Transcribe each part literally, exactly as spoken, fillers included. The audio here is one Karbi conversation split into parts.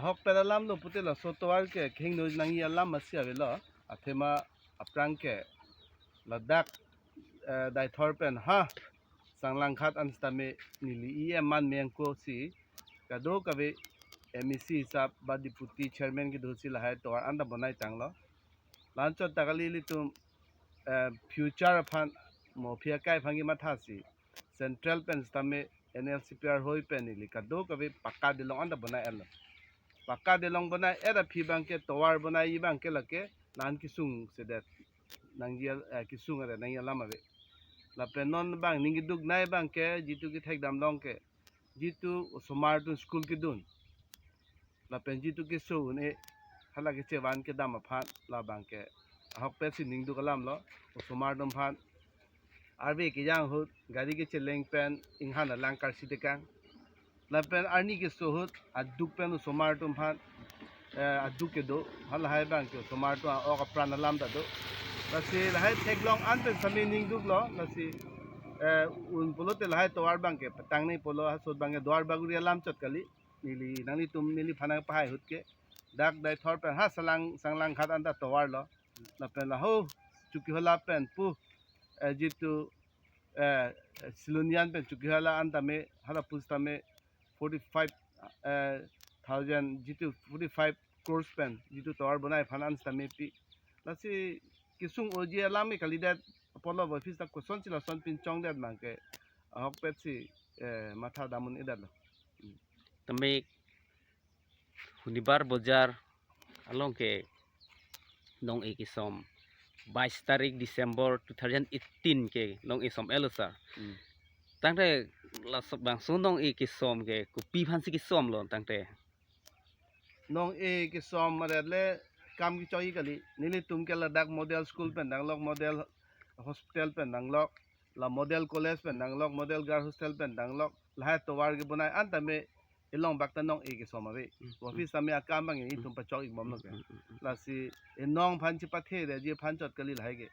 Ahokpet alam lo pute laso tovar ke kehingno nangji alam masi avelo. Athema aphrang ke ladak, eh, Deithor pen ha Sanglanghat an sitame neli E M man mengko si kadokave M A C hisap ba deputy chairman kedo si lahai tovar anta bonai tanglo. La-anchot ta kali ilitum, eh, future aphan mo aphi akai aphan kematha si central pen sitame N L C P arhoi pen neli kadokave pakka dolong anta bonai-etlo. Pakka dolong bonai-et aphi abang ke tovar bonaiji abang ke lake la-an kesung sedet nangji al-, eh, kesung adet nangji alam ave. Lapen non abang ning keduk nai abang ke jitu kethekdam long ke jitu osomar atum school kedun lapen jitu keso un-e hala kechevan kedam aphan labang ke ahokpet si ning duk alam lo. Osomar atum aphan arve kejang ahut gari kecheleng pen inghan alang karsi tekang. Lapen arni keso ahut aduk pen osomar atum aphan, eh, aduk kedo, halahai abang ke osomar atum a-ok apran alam ta do. Lasi lahai theklong an pen sitame ning duklo, lasi, eh, un pulote lahai tovar abang ke petang nangji pulo, ha sot abang ke Duarbagori alam chot kali. Neli nanglitum neliphan nangpahai ahut ke dak Deithor pen ha Salang, Sanglanghat anta tovar lo. Lapen laho Chokihola pen pu, eh, jitu, eh, Silonijan pen Chokihola anta me hala pusitame forty five, eh, thousand jitu forty five crores pen jitu tovar bonai aphan an sitame pi. Lasi kesung oji alam ke kalidet apotlo, office ta kosonsi lason pinchongdet abang ke ahokpet si, eh, matha dam un-edetlo. Tame Hunibar Bojar along ke nong-e kesom bais tarik December two thousand eighteen ke nong-e som-etlo sir. Hmm. Tangte laso bangso nong-e kesom ke kopi aphansi kesomlo tangte? Nong-e kesom aret le kam kechokji kali. Nelitum ke ladak model school pen danglok, model hospital pen danglok, la model college pen danglok, model girl hostel pen danglok, lahai tovar kebonai an tame ilong bak ta nong-e kesom ave. Hmm. Office tame akam abang ilitum pachok-ik bomlo ke. Hmm, hmm, hmm, hmm. Lasi inong aphan chipathe detji aphan chot kali lahai ke.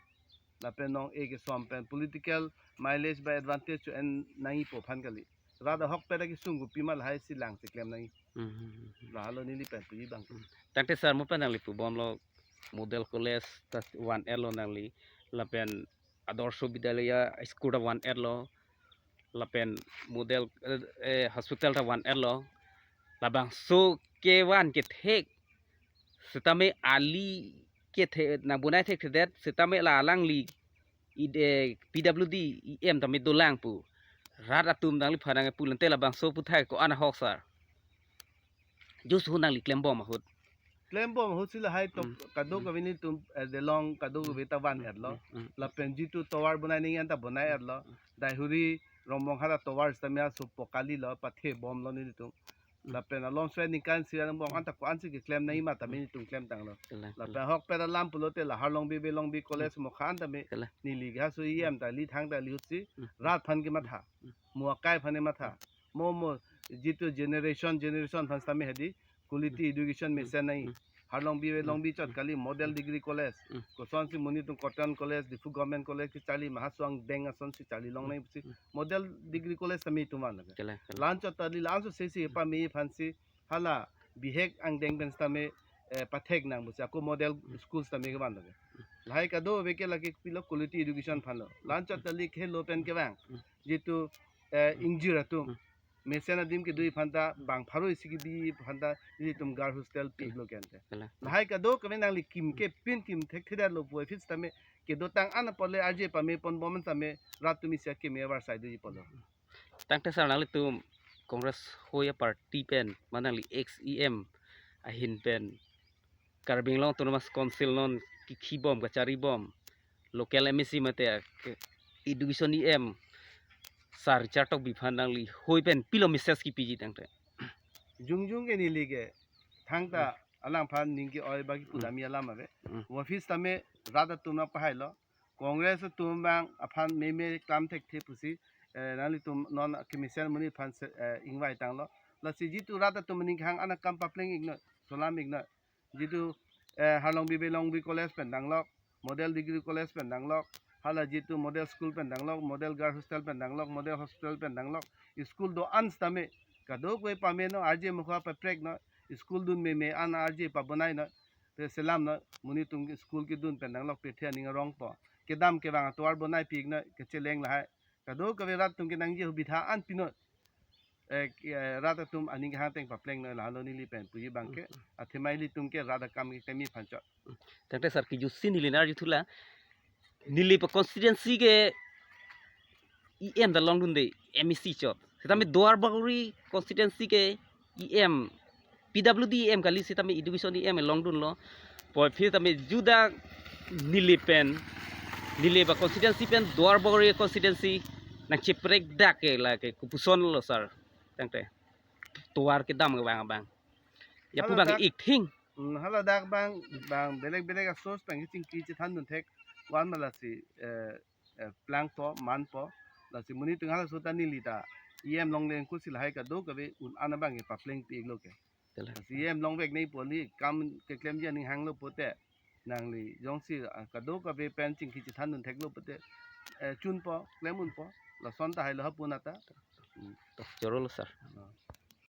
Lapen nong-e kesom pen political mileage ba advantage cho-en nangjipo aphan kali. Rat ahokpet akesung kopima lahai si lang si klem nangji. Hmm, hmm, hmm, hmm. Lahelo neli pen puji abang. Hmm. Tangte sir mo pen nangli pu bomlo model college ta van-etlo nangli, lapen Adarsh Vidyalaya school ta van-etlo, lapen model, eh, eh, hospital ta van-etlo. Labangso kevan kethek sitame ali kethe nangbonai thekthedet sitame la alangli ide P W D E M tame dolang pu. Rat atum nangliphan nangpu lente labangso aputhak ko-an ahok sir? Just hu nangli klembom ahut. Klembom ahut si lahai to. Hmm. Kadokave nelitum, eh, delong kadokave ta van-etlo. Hmm, hmm, hmm. Lapen jitu tovar bonai nangji an ta bonai-etlo. Hmm. Daihuri Rongbonghara tovar sitame aso pokali lo, pathe bomlo nelitum. Hmm. Lapen along soi ningkan isi angbong an ta ko-ansi keklem nangji ma tame nelitum klem tanglo. Kalang, lapen kalang. Ahokpet alam pulote la Harlongbi Velongbi College, hmm, mokha an tame, kalang, neli ke aso E M ta ili thangta ili ahut si, hmm, rat aphan kematha. Hmm. Mo akai aphan kematha. Mo mo jitu generation, generation aphan sitame hedi quality education, hmm, mesen nangji. Hmm. Harlongbi Velongbi chot kali model, hmm, degree college. Hmm. Kosonsi monit atum Cotton College, Diphu Government College kecharli ma ha Suang Deng asonsi charli long nangji pusi. Hmm. Model degree college tame itum van lake. Kalang, kalang. La-anchot ta ili la-anso sesi, hmm, pame aphansi hala bihek angdeng pen sitame, eh, pathek nang pusi ako model, hmm, school sitame kevan lake. Lahai kadokave ke lake pilo quality education aphanlo. La-anchot ta ili khelo pen kevang. Hmm. Jitu, eh, ingjir atum. Hmm. Mesen adim kedoji aphanta, bang pharo isi kebi aphanta, nelitum girl hostel, kalang, piklo ke ante. Kalang. Lahai kadokave nangli kim ke, hmm, pin kim thekthedetlo pu office tame kedotang an apot le arje pamepon bom an tame rat atum isi akeme avarsai doji apotlo. Tangte sir nanglitum Congress hoi aparty pen ma nangli ex E M ahin pen Karbi Anglong Autonomous Council non kikhi bom kachari bom local M A C mate ke education E M sir Richard Tokbi aphan nangli hoi pen pilo message kipiji tangte? Jongjong ke neli ke thangta, hmm, alangphan ning ke-oi ba kipu, hmm, damji alam ave. Hmm. Office tame rat atum nangpahailo. Congress atum abang aphan meme klam thekthe pusi, eh, nanglitum non kemesen monit aphan se, eh, ingvai tanglo. Lasi jitu rat atum aning kehang an akam papleng-iknoi, solam-iknoi. Jitu, eh, Harlongbi Velongbi College pen danglok, model degree college pen danglok, hala jitu model school pen danglok, model girl hostel pen danglok, model hospital pen danglok, school do-an sitame kadokave pameno, arje mokha paprekno, school dun meme an arje pabonai na, te selam na, monit atum school kedun pen nanglok pethe aning arong po. Kedam kevang atovar bonai pik na, kecheleng lahai. Kadokave rat atum ke nangji hubitha an pino. Eh, ki- eh, rat atum aning kehang ateng papleng na, lahelo neli pen puji abang ke. Athema ilitum ke rat akam ke temi phanchot. Tangte sir, kejutsi neli nang arju thu la, neli pa constituency ke E M ta longdunde, M A C chot. Setame Duarbagori constituency ke E M, P W D E M kali, setame education E M longdunlo. Poi phir tame juda neli pen, neli pa constituency pen Duarbagori constituency nangcheprek dak ke la ke kopuson lo sir. Tangte tovar kedam kevang abang. Ya pu Hala abang dak ik thing. Hmm, hala dak abang, abang belek belek a-source abang chingki chethan dunthek, wan ma lasi, eh, eh, plangpo, manpo, lasi monit atum halaso ta neli ta E M longle angko si lahai kadokave un-an abang ke papleng pi-iklo ke. Telah. Lasi E M longvek nangji pu, neli kam keklemji aning hanglo pote, nangli jongsi, ah, kadokave pen chingki chethan duntheklo pote, eh, chunpo, klem unpo, lason ta hailo ha pu nata. Hmm. Toh, choro lo sir. Ah.